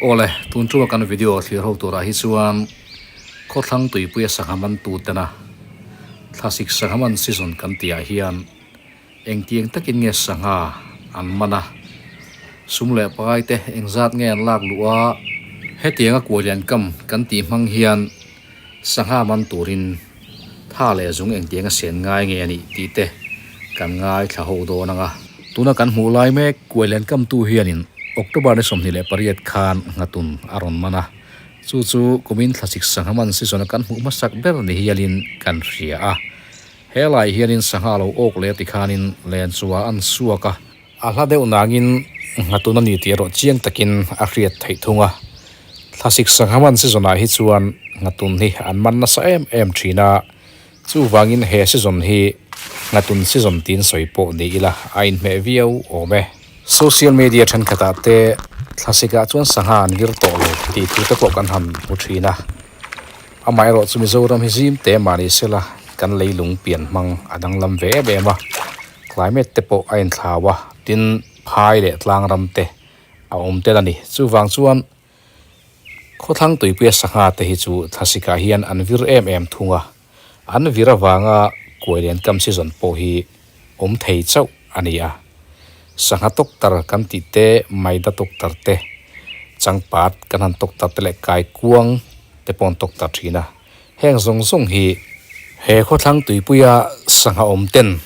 Awle, tun tuma kan video thlir ho turah hi chuan khawthlang tuipuia sangha man tu tena thlasik sangha man season kan tihah hian engtiang takin nge sangha an man a, sum leh pai te engzat nge an lak luh a, hetianga kualian kam kan tih hmang hian sangha man turin tha leh zung engtianga sen ngai nge a nih tih te kan ngaithla ho dawn ang a. Tuna kan hmuh lai mek kualian kamtu hianin October ni 28 khan nghatun a rawn man a, chu chu kumin thlasik sangha man season a kan hmuh hmasak ber ni hialin kan hria a. Helai hianin sangha lo awk leh tikhanin len chua an suak a. A hla deuh nangin nghatun a ni tih erawh chiang takin a hriat theih thung a. Thlasik sangha man season ah hi chuan nghatun hi an man nasa em em thin a, chuvangin he season hi nghatun season tiin sawi pawh ni ila a inhmeh viau awm e. Social media thenkhatah te thlasik ah chuan sangha an vir tawh lo tih thu te pawh kan han hmu thin a. Amaherawh chu Mizoram hi zim te mah ni sela kan leilung pian hmang a danglam ve em em a, climate te pawh a inthlau a, tin phai leh tlang ram te a awm tel a ni. Chuvang chuan khawthlang tuipuia sangha te hi chu thlasikah hian an vir em em thung a, an vir avanga kuai lian kam season pawh hi awm thei chauh a ni a. Sangha tawktar kan tih te, maida tawktar te, changpat kan han tawktar te leh kaikuang te pawh an tawktar thin a. Heng zawng zawng hi he khawthlang tuipuia sangha awm ten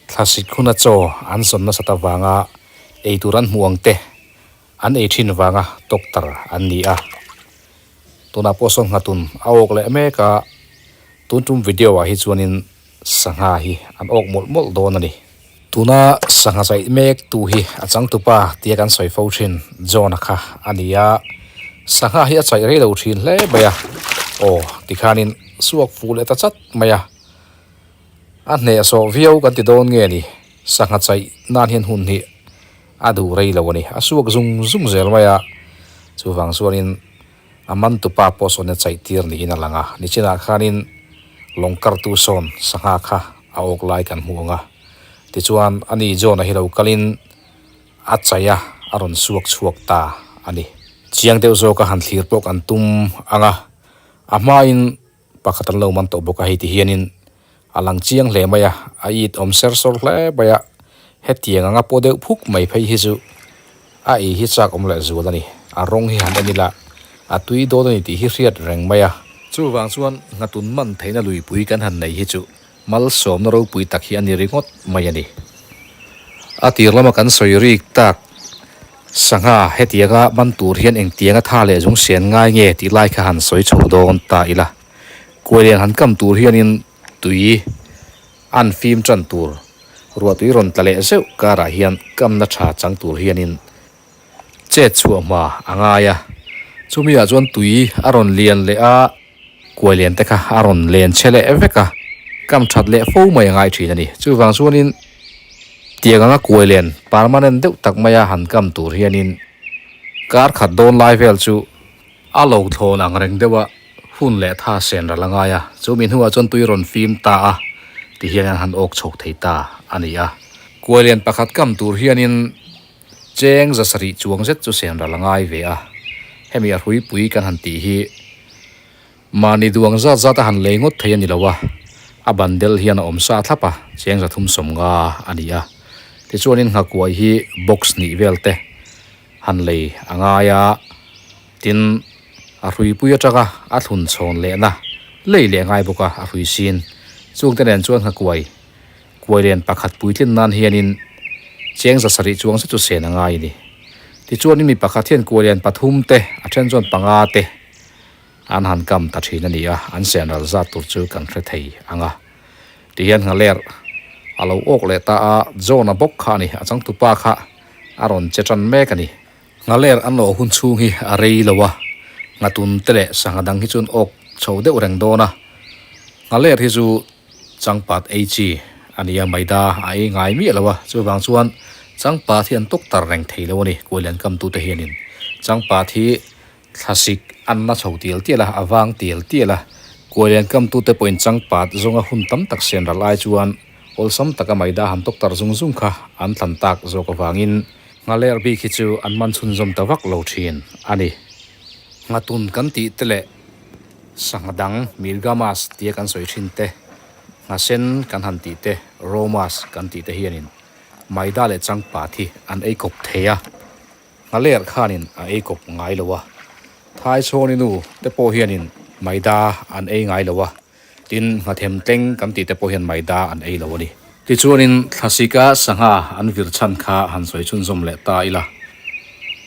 thlasik huna chaw an zawn nasat avanga eitur an hmuh ang te an ei thin vanga tawktar an ni a. Tunah pawh sawn nghatun a awk leh mek a, tun tum video ah hi chuanin Sangha hi an awk mawlh mawlh dawn a ni. Tuna sangha chaih mek tu hi a changtupa tia kan sawi fo thin John-a kha a ni a, sangha hi a chaih rei lo thin hle mai a, aw tikhanin suak fuh leh ta chat mai a, a hnehsawh viau kan ti dawn nge ni, sangha chaih nan hian hun hi a duh rei lo a ni, a suak zung zung zel mai a, chuvang chuanin. A man tupa pawh sawn a chaih tir niin a lang a, nichinah khanin lawng kartu sawn sangha kha a awk lai kan hmu ang a, tichuan ani John-a hi lo kalin a chaih a, a rawn suak chhuak ta a ni. Chiang deuh zawka han thlir pawh kan tum ang a, a hmain pakhat an lo man tawh bawk a, hei ti hianin a lang chiang hle mai a, a it awm ser sawr hle mai a, hetiang anga paw deuh phuk mai phei hi chu a ei hi chak awm leh zual a ni, a rawng hi han en ila a tui dawn a ni tih hi hriat reng mai a. Chuvang chuan nghatun man theihna luipui kan han nei hi chu malsawmna ropui tak hi a ni ringawt mai a ni. A tir lama kan sawi rik tak sangha hetianga man tur hian engtianga tha leh zung sian ngai nge tih lai kha han sawi chho dawn ta ila. Kuailian han kam tur hianin tui an fim tan tur, ruah tui rawn tla leh zeuh karah hian kamna tha chang tur hianin chet chhuah hma a ngai a. Chumi ah chuan tui a rawn lian leh a, kuailian te kha a rawn len che leh vek a, kam that leh fo mai a ngai thin a ni. Chuvang chuanin tiang anga kuailian permanent deuh tak maia han kam tur hianin kar khat dawn lai vel chu A lo thlawn ang reng deuh a, hun leh tha sen ral a ngai a, chu mi hnuah chuan tui rawn fim ta a ti hian an han awk chhawk thei ta a ni a. Kuailian pakhat kam tur hianin cheng za sarih chuang zet chu sen ral a ngai ve a, hemi a hruipui kan han tih hi mahni duang zat zat a han lei ngawt thei a ni lo a, a bandel hian a awm sa thlap a, cheng 350 a ni a. Tichuanin nghakuai hi box hnih vel te han lei a ngai a, tin a hruipui atanga a thlun chhawn lehna lei leh ngai bawk a, a hrui sin. Chungte nen chuan nghakuai kuai lian pakhat puitlin nan hianin cheng 700 chuang zet chu sen a ngai a ni. Tichuanin mi pakhat hian kuai lian pathum te a then chuan panga te an han kam ta thin a ni a, an sen ral zat tur chu kan hre thei ang a. Tihian nghaler a lo awk leh ta a, John-a bawk kha a ni, a changtupa kha a rawn che tan mek a ni. Nghaler an awh hun chhung hi a rei lo a, nghatun te leh sangha dang hi chuan awk chho deuh reng dawn a. Nghaler hi chu changpat ei chi a ni a, maida a ei ngai miah lo a, chuvang chuan changpat hi an tawk tar reng thei lo a ni, kuailian kamtute hianin changpat hi Thlasik an la chho tial tial a, a vang tial tial a. Kuailian kamtute pawhin changpat zawnga hun tam tak sen ral ai chuan awlsam taka maida han tawk tar zung zung kha an thlan tak zawk avangin Nghaler bik hi chu an man chhunzawm ta vak lo thin a ni. Nghatun kan tih te leh sangha dang Milgamas tia kan sawi thin te, nghasen kan han tih te, Romas kan tih te hianin maida leh changpat hi an ei kawp thei a. Nghaler khanin a ei kawp ngai lo a. Thaichhawni nu te pawh hianin maida an ei ngai lo a. Tin, nghathem tleng kan tih te pawh hian maida an ei lo a ni. Tichuanin thlasika sangha an vir chhan kha han sawi chhunzawm leh ta ila.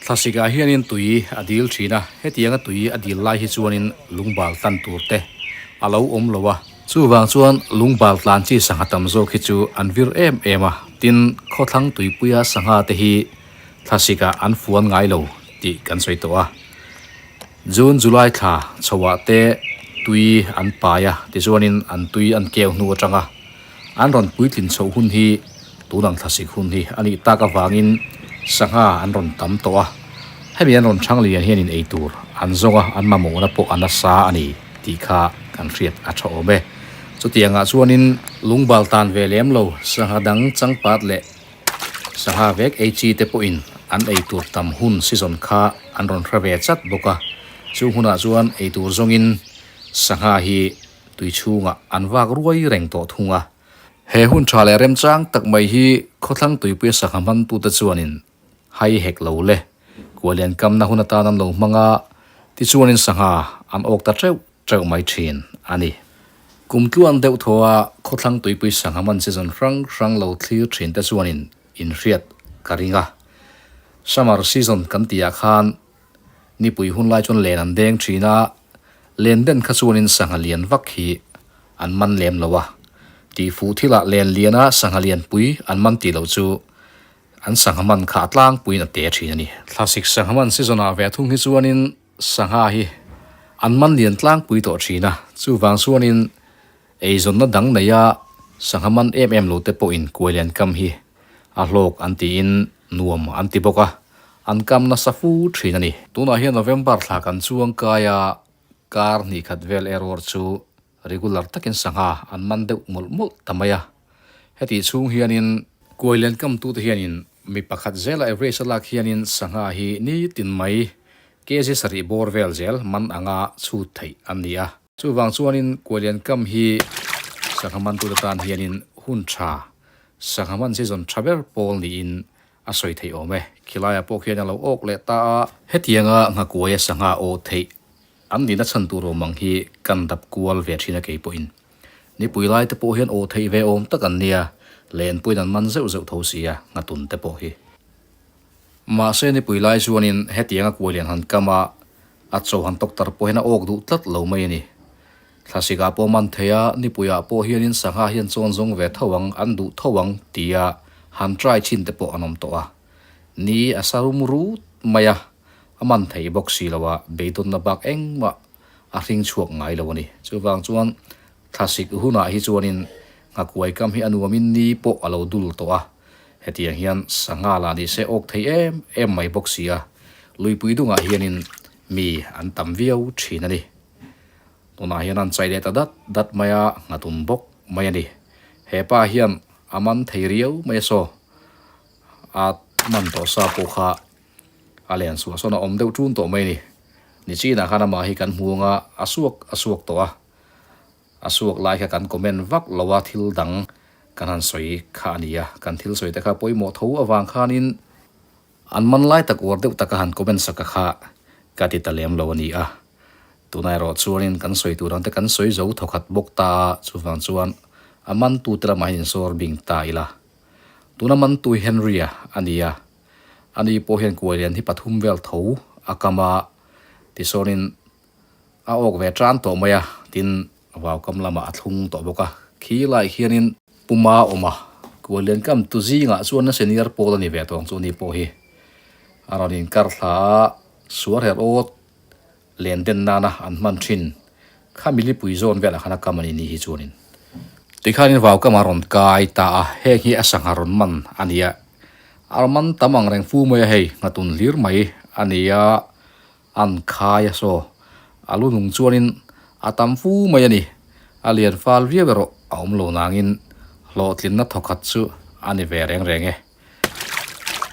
Thlasikah hianin tui a dil thin a, hetianga tui a dil lai hi chuanin lungbal tlan tur te a lo awm lo a. Chuvang chuan lungbal tlan chi sangha tam zawk hi chu an vir em em a, tin, khawthlang tuipuia sangha te hi thlasikah an fuan ngai lo tih kan sawi tawh a. June, July thla chhoah te tui an pai a, tichuanin an tui an keu hnu atanga an rawn puitlin chhoh hun hi tun ang thlasik hun hi a nih tak avangin sangha an rawn tam tawh a, hemi an rawn chhang lian hianin ei tur an zawng a, an mamawhna pawh a nasa a ni tih kha kan hriat a tha awm e. Chutiangah chuanin lungbal tan ve lem lo sangha dang changpat leh Sangha vek ei chi te pawhin an ei tur tam hun season kha an rawn hre ve chat bawk a, chu hunah chuan ei tur zawngin sangha hi tui chhungah an vak ruai reng tawh thung a. He hun tha leh remchang tak mai hi khawthlang tuipuia sangha hmantute chuanin hai hek lo le, kualian kamna hun atan an lo hmang a, tichuanin sangha an awk ta teuh teuh mai thin a ni. Kum tluan deuh thaw a khawthlang tuipui sangha man season hrang hrang lo thlir thin te chuanin inhriat ka ring a. Summer season kan tih ah khan nipui hun lai chuan len an deng thin a, len den kha chuanin sangha lian vak hi an man lem lo a. Tihfuh thilah len liana sangha lianpui an man tih loh chu an sangha man kha a tlangpuiin a te thin a ni. Thlasik sangha man season ah ve thung hi chuanin Sangha hi an man lian tlangpui tawh thin a, chuvang chuanin eizawnna dang neia sangha man em em lo te pawhin kuai lian kam hi a hlawk an tiin nuam an ti bawk a, an kam nasa fu thin a ni. Tunah hian November thla kan chuang kai a, kar hnih khat vel error chu Regular takin sangha an man deuh mawlh mawlh ta mai a. Hetih chhung hianin kuai lian kamtute hianin mi pakhat zela average a lak hianin sangha hi nitin mai kg sarih bawr vel zel man anga chhut theih an ni a. Chuvang chuanin kuai lian kam hi sangha mantute tan hianin hun tha, sangha man season tha ber pawl niin a sawi theih awm e. Khilaiah pawh khian a lo awk leh ta a. Hetianga nghakuaia sangha aw theih An nihna chhan tur awm ang hi kan dap kual ve thin a kei pawhin. Nipui lai te pawh hian aw theih ve awm tak an nia, len pawhin an man zeuh zeuh tho si a, nghatun te pawh hi. Mahse nipui lai chuanin hetianga kuai lian han kam a, a chaw han tawk tar pawh hian a awk duh tlat lo mai a ni. Thlasikah pawh man thei a, nipuiah pawh hianin sangha hian chawn zawng ve tho ang, an duh tho ang tia han try chin te pawh an awm tawh a. Ni a sa rum rut mai a. A man thei bawk si lo a, beidawnna bak engmah a hring chhuak ngai lo a ni. Chuvang chuan thlasik hunah hi chuanin nghakuai kam hi a nuamin ni pawh a lo dul tawh a. Hetiang hian sangha lah ni se awk thei em em mai bawk si a, luipui dungah hianin mi an tam viau thin a ni. Tunah hian an chai leh ta dat dat mai a, nghatum bawk mai a ni. He pa hian a man thei riau mai a saw, a man tawh sa pawh kha A len suah sawn a awm deuh ṭun tawh mai a ni. Nichinah khan amah hi kan hmu anga a suak a suak tawh a, a suak lai kha kan comment vak lo a, thil dang kan han sawi kha a ni a, kan thil sawi te kha pawimawh tho avang khanin an man lai tak uar deuh taka han comment sak a kha ka ti ta lem lo a ni a. Tunah erawh chuanin kan sawi tur ang te kan sawi zo thawkhat bawk ta a, chuvang chuan a mantute lamah hian insawr bing ta ila. Tuna mantu hi Henry-a a ni a. Ani pawh hian kuai lian hi pathum vel tho a kam a, tisawnin a awk ve tan tawh mai a, tin vau kam lamah a thlung tawh bawk a. Khi lai hianin puma awm a, kuai lian kam tu zingah chuan a senior pawl a ni ve tawng chu ani pawh hi a rawn inkar thla a, suar her awt len den nana an hman thin kha milipui zawn velah khan a kam a ni ni hi chuanin tikhanin vau kam a rawn kai ta a, heng hi a sangha rawn man a ni a, a man tam ang reng fu mai a hei nghatun hlir mai a ni a, an khai a saw a lu nung chuanin a tam fu mai a ni, a lian fal viau erawh a awm lo nangin hlawhtlinna thawkhat chu a ni ve reng reng e.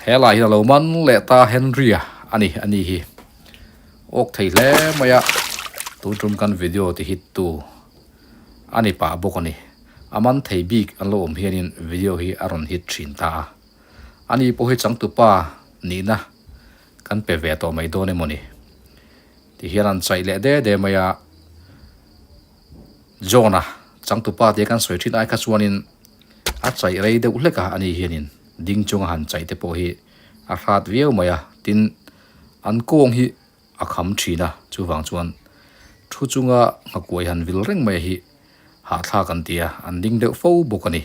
He lai hian a lo man leh ta Henry-a a ni a ni hi. Awk thei hle mai a, tun tum kan video ti hit tu a ni pah bawk a ni. A man thei bik an lo awm hianin video hi a rawn hit thin ta a. Ani pawh hi changtupa nihna kan pe ve tawh mai dawn emaw ni. Tihian an chaih leh de de mai a, John-a changtupa tia kan sawi thin ai kha chuanin a chaih rei deuh hlek a, ani hianin ding chunga han chaih te pawh hi a hrat viau mai a, tin an kawng hi a kham thin a, chuvang chuan thu chunga nghakuai han vil reng mai hi hahthlak an ti a, an ding deuh fo bawk a ni.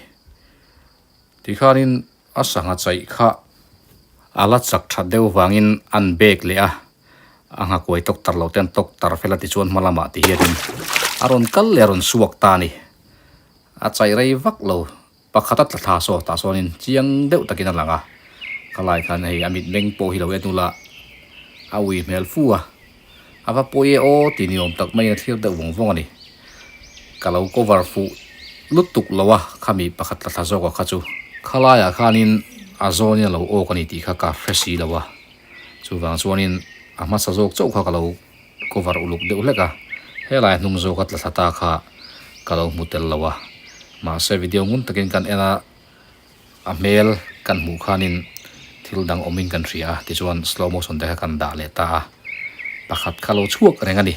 Tikhanin a sangha chaih kha a la chak that deuh vangin an bek leh a, a nghakuai tawk tar lo te an tawk tar fel a tichuan hma lamah ti hianin a rawn kal leh a rawn suak ta a ni. A chaih rei vak lo pakhat a tla thla saw tah sawnin chiang deuh takin a lang a, khalai khan hei a mitmeng pawh hi lo en ula a ui hmel fu a, a va pawi e aw tih ni awm tak maiin a thlir deuh vawng vawng a ni. Ka lo cover fuh lutuk lo a khami pakhat tla thla zawk a kha chu khalaiah khanin a zawnin a lo awk a ni tih kha ka hre si lo a. Chuvang chuanin a hmasa zawk chauh kha ka lo cover uluk deuh hlek a, helai hnung zawka tla thla ta kha ka lo hmu tel lo a. Mahse video ngun takin kan en a, a hmel kan hmuh khanin thil dang awmin kan hria a, tichuan slow motion te kha kan dah leh ta a, pakhat kha lo chhuak reng a ni.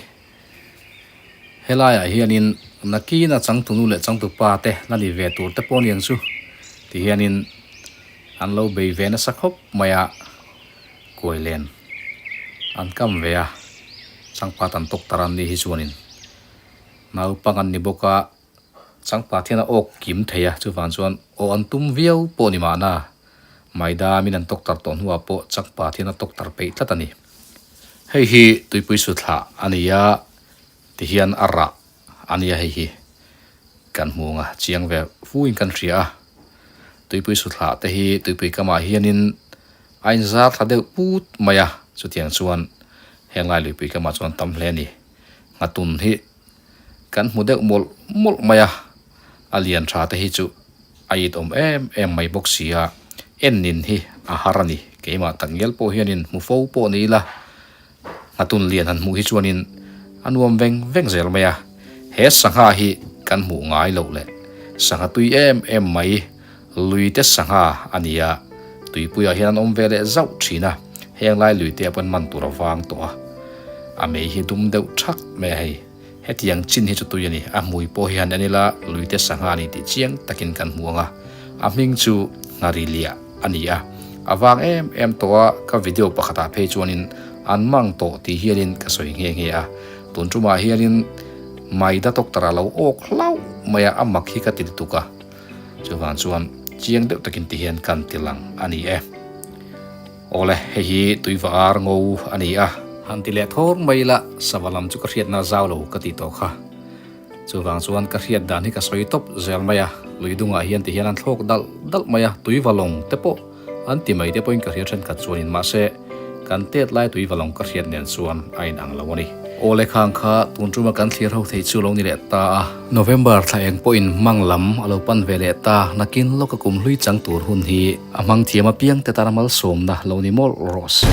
Helaiah hianin nakina changtunu leh changtupa te la ni ve tur te pawh aniang chu tihianin an lo bei ve nasa khawp mai a, kuai len an kam ve a, changpat an tawk tar an nih hi chuanin naupang an ni bawk a, changpat hian a awk kim thei a, chuvang chuan aw an tum viau pawh ni mahna Maidamin an tawk tar tawh hnuah pawh changpat hian a tawk tar peih tlat a ni. Hei hi tuipui suthlah a ni a tihian a rah a nia hei hi kan hmu ang a chiang ve fuin kan hria a tuipui suthlah te hi tuipui kamah hianin a inzar thla deuh put mai a chutiang chuan heng lai luipui kamah chuan tam hle a ni nghatun hi kan hmu deuh mawlh mawlh mai a a lian tha te hi chu a it awm em em mai bawk si a en nin hi a har a ni keimah tak ngial pawh hianin hmu fo pawh ni ila. Nghatun lian han hmuh hi chuanin a nuam veng veng zel mai a, he sangha hi kan hmuh ngai loh leh sangha tui em em mai lui te sangha a ni a, tuipuiah hian an awm ve leh zauh thin a, heng lai lui te ah pawhin man tur a vang tawh a, a mei hi dum deuh thak mai a hei, hetiang chin hi chu tui a ni, a hmui pawh hi han en ila lui te sangha a ni tih chiang takin kan hmu ang a, a hming chu Ngharilia. a ni a, a vang em em tawh a, ka video pakhatah phei chuanin an mang tawh tih hianin ka sawi nghe nghe a, tun tumah hianin Maida doctor a lo awk hlauh mai a, a mak hi ka ti lutuk a, chuvang chuan chiang deuh takin ti hian kan ti lang a ni e. Awle, hei hi tuiva ar ngo a ni a. Han ti leh thawr mai ila, sava lam chu ka hriatna zau lo ka tih tawh kha. Chuvang chuan ka hriat dan hi ka sawi tawp zel mai a, lui dungah hian ti hian an thlawk dalh dalh mai a, tui valawng te pawh an ti mai te pawhin ka hria thenkhat chuanin mahse kan tet lai tui valawng ka hriat nen chuan a inang lo a ni. Awle khang kha tun tuma kan thlir ho thei chu lo ni leh ta a, November thla eng pawhin hmang lam a lo pan ve leh ta, nakin lawka kum hlui chang tur hun hi a hmang thiam apiang te tana malsawmna lo ni mawlh rawh se.